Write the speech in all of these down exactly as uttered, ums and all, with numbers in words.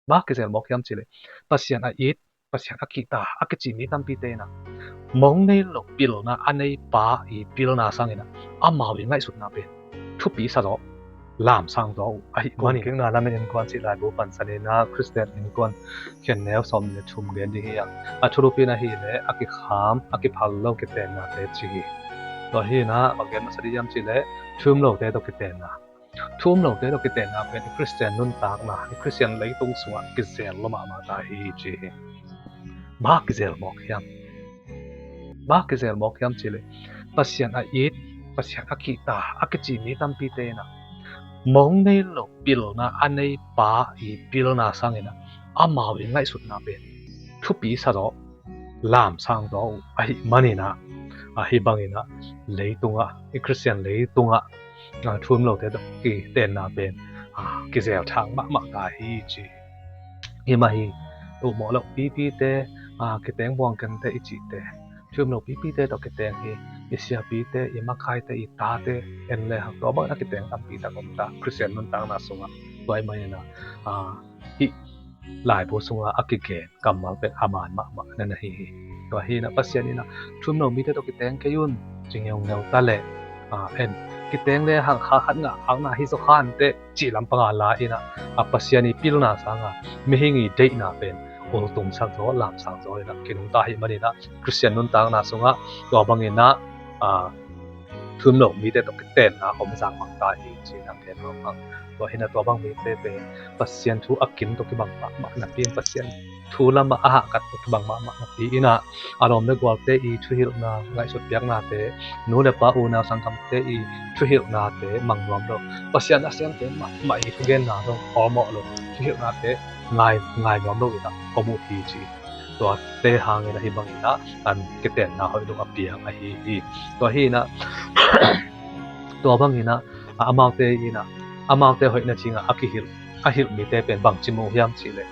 Bang kizel mawk hiam cih leh Pasian a it, Pasian a kihta a kici mi tampite in ah mong nei lo pilna a neipa i pilna sangin ah amau i ngaihsutna pen thupi sa zaw, lamsang zaw uh ahih manin, kikna lamin innkuan cih laibu pansanin ah Khristian innkuan khen neu sawm le thum gen ding hi a, a thulupi in ahih leh a kikham, a kiphal lo kitennate ci hi. Tua hi in ah bang gen masa ding hiam cih leh thu um lote tawh kitenna. Thu um lote tawh kitenna pen i Khristian nuntakna, i Khristian leitung sungah kizel lua mahmah ta hi ci hi. Bang kizel mawk hiam? Bang kizel mawk hiam cih leh Pasian a it, Pasian a kihta a kici mi tampite in ah mong nei lo pilna a neipa i pilna sangin ah amau i ngaihsutna pen thupi sa zaw, lamsang zaw uh ahih manin ah, ahi bangin ah leitungah, i Khristian leitungah thu um lote tawh kitenna pen kizel thang mahmah ta hi ci. Hi mah hi, uh mawh loh pipite, kiteng buang kente i cihte, thu um lo pipite tawh kiteng hi. I siapite, i makaite, i tate en le hang tua bangin a kiteng tampi tak om ta Khristian nuntakna sungah. Tua ahih manin ah hih laibu sungah a kigen kammal pen a man mahmah na na hi hi. Tua hi in ah Pasian in ah thu um lo mite tawh kiteng kei un ci ngeungeu ta leh, en, kiteng le hang kha khat ngah khakna hi zaw khante cih lampang a la in ah, a Pasian i pilna sangah mihing i deihna pen ultungsak zaw, lamsang zaw in ah kinungta ahih manin ah Khristian nuntakna sungah tua bangin ah thu um lo mite tawh kitenna om zang mang ta hi ci in ah gen nuam hang. Tua hi in ah tua bang mite pen Pasian thu a kim tawh kibang mahmah napi in, Pasian thu lamah a hahkat tawh kibang mahmah napi in ah, a lawm le gualte i thuhilhna, ngaihsut piaknate, nu le pa, unau sanggamte i thuhilhnate mang nuam lo, Pasian a siamte mahmah i thugenna zong awlmawh lo, thuhilhnate ngai, ngai nuam lo in ah om uh hi ci. Tuate hangin ahi bangin ah an kitenna hoih lo a piang ahi hi. Tua hi in ah tua bangin ah amaute in ah, amaute hoihna cingah a kihilh, a hilh mite pen bangci mu hiam cih leh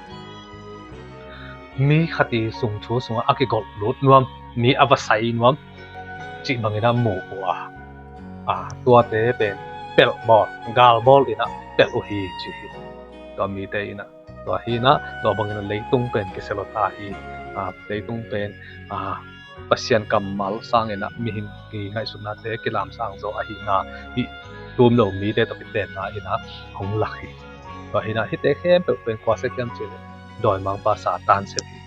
mi khat i sung thu sungah a kigolh lut nuam, mi a va sai nuam cih bangin ah mu uh a, tuate pen pelh bawl, gal bawl in ah pelh uh hi ci hi. Tua mite in ah tua hi in ah tua bangin ah leitung pen kisia lua ta hi. Leitung pen Pasian kammal sangin ah mihing i ngaihsutnate kilamsang zaw ahihna, hih thu um lo mite tawh kitenna in ah hong lak hi. Tua hi in ah hihte khempeuh pen kua sep hiam cih leh dawimangpa Satan sep hi.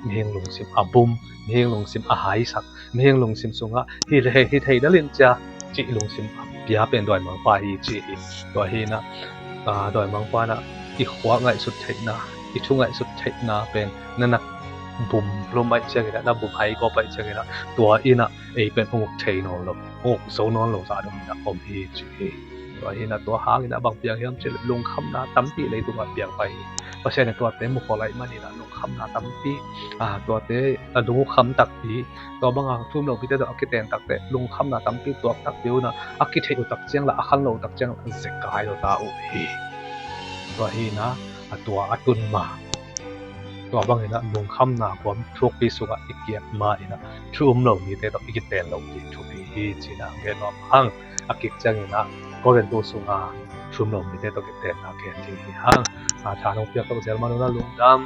Mihing lungsim a bum, mihing lungsim a haisak, mihing lungsim sungah hih le hih thei dal in cia cih lungsim a pia pen dawimangpa hi ci hi. Tua hi in ah dawimangpa in ah i khua ngaihsut theihna, i thu ngaihsut theihna pen na na bum lum ahih ciangin ah, na bum hai gawp ahih ciangin ah, tua in ah ei pen hong uk thei nawn lo, hong uk zo nawn lo zah dong in ah om hi ci hi. Tua hi in ah tua hangin ah bang piang hiam cih leh lungkhamna tampi leitungah piang pah hi. Pasian in tuate mukhawh lai manin ah lungkhamna tampi, tuate a lungkham takpi, tua banga thu um lo mite tawh a kiten takte lungkhamna tampi tuak takpi un ah, a kitheih uh tak ciang lah, a khan lo uh tak ciang lah zekai lo ta uh hi. Tua hi in ah a tua a tun ma, tua bangin ah lungkhamna huam thukpi sungah i kiat ma in ah thu um lo mite tawh i kiten lo ding thupi hi ci in ah gen nuam hang. A kik ciangin ah Korintu sunga thu um lo mite tawh kitenna gen ding hi hang. Tha nong piak tawh zel man un ah lungdam.